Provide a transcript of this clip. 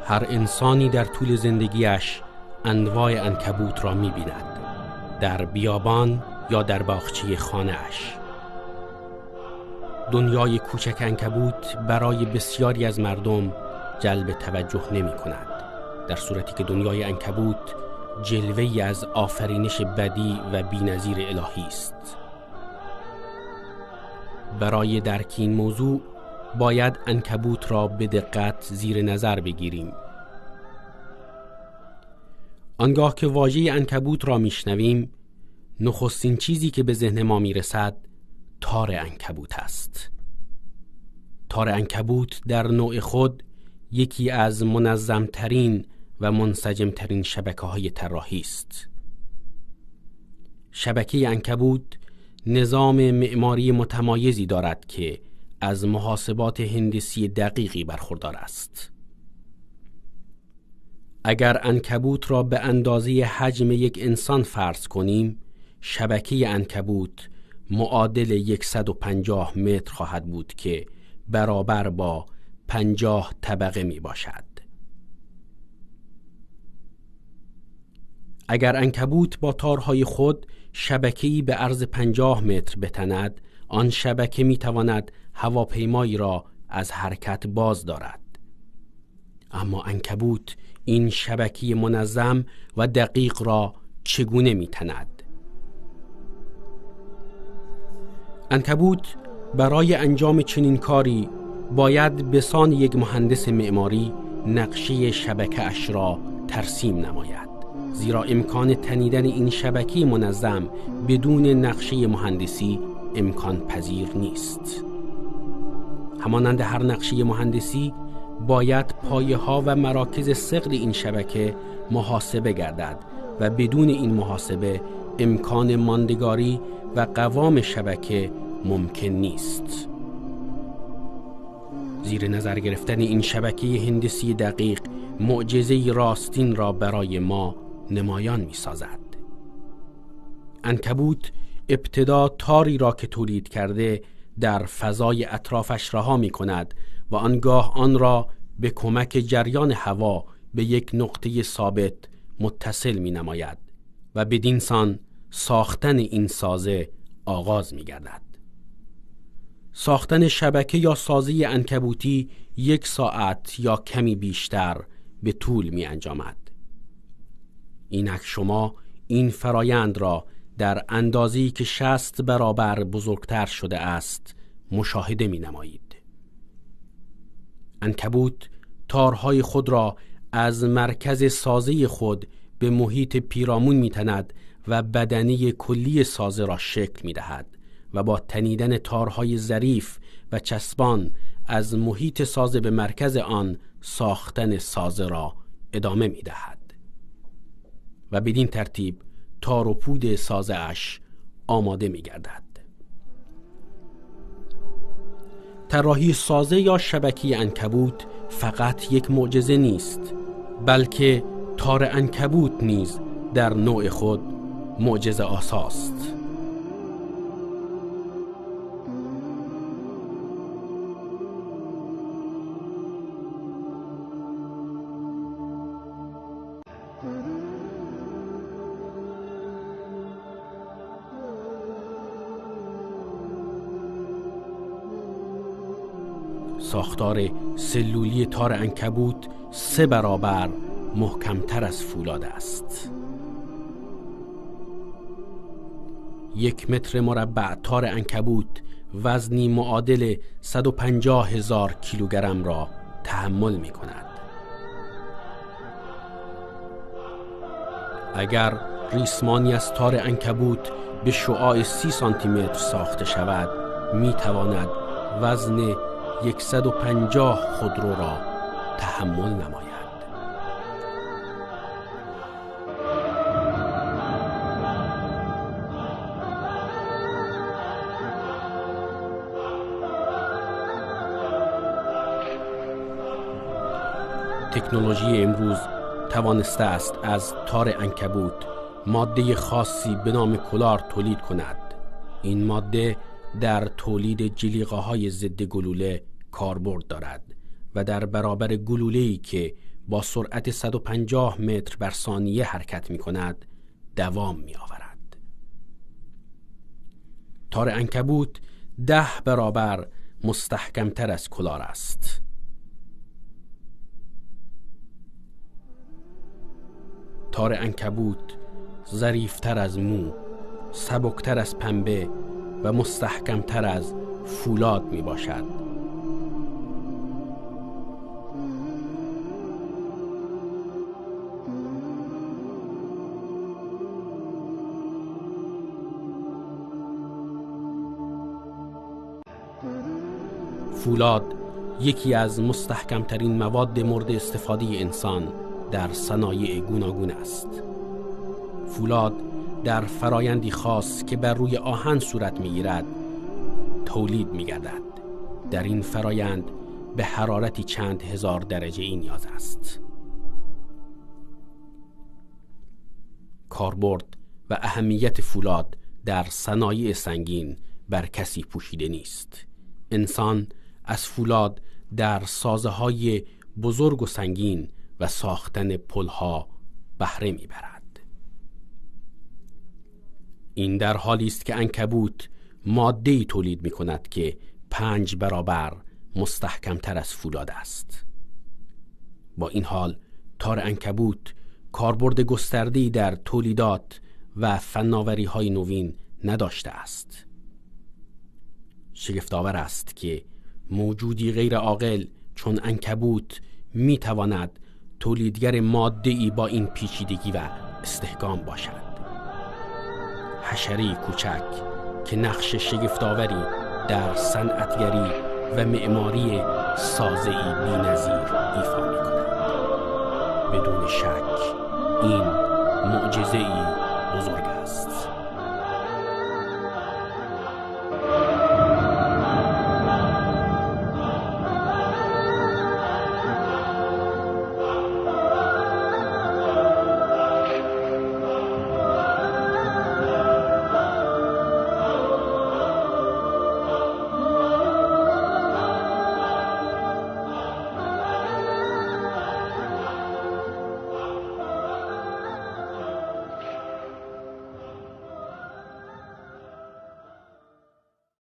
هر انسانی در طول زندگیش انواع عنکبوت را می‌بیند، در بیابان یا در باغچه خانه‌اش. دنیای کوچک عنکبوت برای بسیاری از مردم جلب توجه نمی‌کند، در صورتی که دنیای عنکبوت جلوه‌ای از آفرینش بدیع و بی‌نظیر الهی است. برای درک این موضوع باید عنکبوت را به دقت زیر نظر بگیریم. آنگاه که واژه عنکبوت را میشنویم، نخستین چیزی که به ذهن ما میرسد تار عنکبوت است. تار عنکبوت در نوع خود یکی از منظمترین و منسجمترین شبکه‌های طراحی است. شبکه عنکبوت نظام معماری متمایزی دارد که از محاسبات هندسی دقیقی برخوردار است. اگر عنکبوت را به اندازه حجم یک انسان فرض کنیم، شبکه عنکبوت معادل 150 متر خواهد بود که برابر با 50 طبقه می باشد. اگر عنکبوت با تارهای خود شبکه‌ای به عرض 50 متر بتند، آن شبکه می تواند هواپیمایی را از حرکت باز دارد. اما عنکبوت این شبکه منظم و دقیق را چگونه می تند؟ عنکبوت برای انجام چنین کاری باید به سان یک مهندس معماری نقشه شبکه اش را ترسیم نماید، زیرا امکان تنیدن این شبکه منظم بدون نقشه مهندسی امکان پذیر نیست. همانند هر نقشه مهندسی باید پایه ها و مراکز ثقل این شبکه محاسبه گردد و بدون این محاسبه امکان ماندگاری و قوام شبکه ممکن نیست. زیر نظر گرفتن این شبکه هندسی دقیق معجزه راستین را برای ما نمایان می سازد. عنکبوت ابتدا تاری را که تولید کرده در فضای اطرافش رها می کند و آنگاه آن را به کمک جریان هوا به یک نقطه ثابت متصل می نماید و بدین سان ساختن این سازه آغاز می گردد. ساختن شبکه یا سازه عنکبوتی 1 ساعت یا کمی بیشتر به طول می انجامد. اینک شما این فرایند را در اندازه‌ای که 60 برابر بزرگتر شده است مشاهده می نمایید. عنکبوت تارهای خود را از مرکز سازه خود به محیط پیرامون می تند و بدنه کلی سازه را شکل می دهد و با تنیدن تارهای ظریف و چسبان از محیط سازه به مرکز آن ساختن سازه را ادامه می دهد و بدین ترتیب تار و پود سازه اش آماده می گردد. طراحی سازه یا شبکه عنکبوت فقط یک معجزه نیست، بلکه تار عنکبوت نیز در نوع خود معجزه آساست. ساختار سلولی تار عنکبوت 3 برابر محکمتر از فولاد است. 1 متر مربع تار عنکبوت وزنی معادل 150,000 کیلوگرم را تحمل می کند. اگر ریسمانی از تار عنکبوت به شعاع 30 سانتی متر ساخته شود، می تواند وزن 150 خودرو را تحمل نماید. تکنولوژی امروز توانسته است از تار عنکبوت ماده خاصی به نام کلار تولید کند. این ماده در تولید جلیقه‌های ضد گلوله کاربرد دارد و در برابر گلوله‌ای که با سرعت 150 متر بر ثانیه حرکت می کند دوام می آورد. تار عنکبوت 10 برابر مستحکمتر از کلار است. تار عنکبوت ظریفتر از مو، سبکتر از پنبه و مستحکمتر از فولاد می باشد. فولاد یکی از مستحکمترین مواد مورد استفاده انسان در صنایع گوناگون است. فولاد در فرایندی خاص که بر روی آهن صورت می‌گیرد تولید می‌گردد. در این فرایند به حرارتی چند هزار درجه ای نیاز است. کاربرد و اهمیت فولاد در صنایع سنگین بر کسی پوشیده نیست. انسان از فولاد در سازه‌های بزرگ و سنگین و ساختن پل‌ها بهره می‌برد. این در حالی است که عنکبوت ماده‌ای تولید می‌کند که 5 برابر مستحکم‌تر از فولاد است. با این حال تار عنکبوت کاربرد گسترده‌ای در تولیدات و فناوری‌های نوین نداشته است. شگفت‌آور است که موجودی غیر عاقل چون عنکبوت می‌تواند تولیدگر ماده‌ای با این پیچیدگی و استحکام باشد. حشره‌ای کوچک که نقش شگفت‌آوری در صنعتگری و معماری سازه‌ای بی‌نظیر ایفا می‌کند. بدون شک این معجزه‌ای بزرگ است.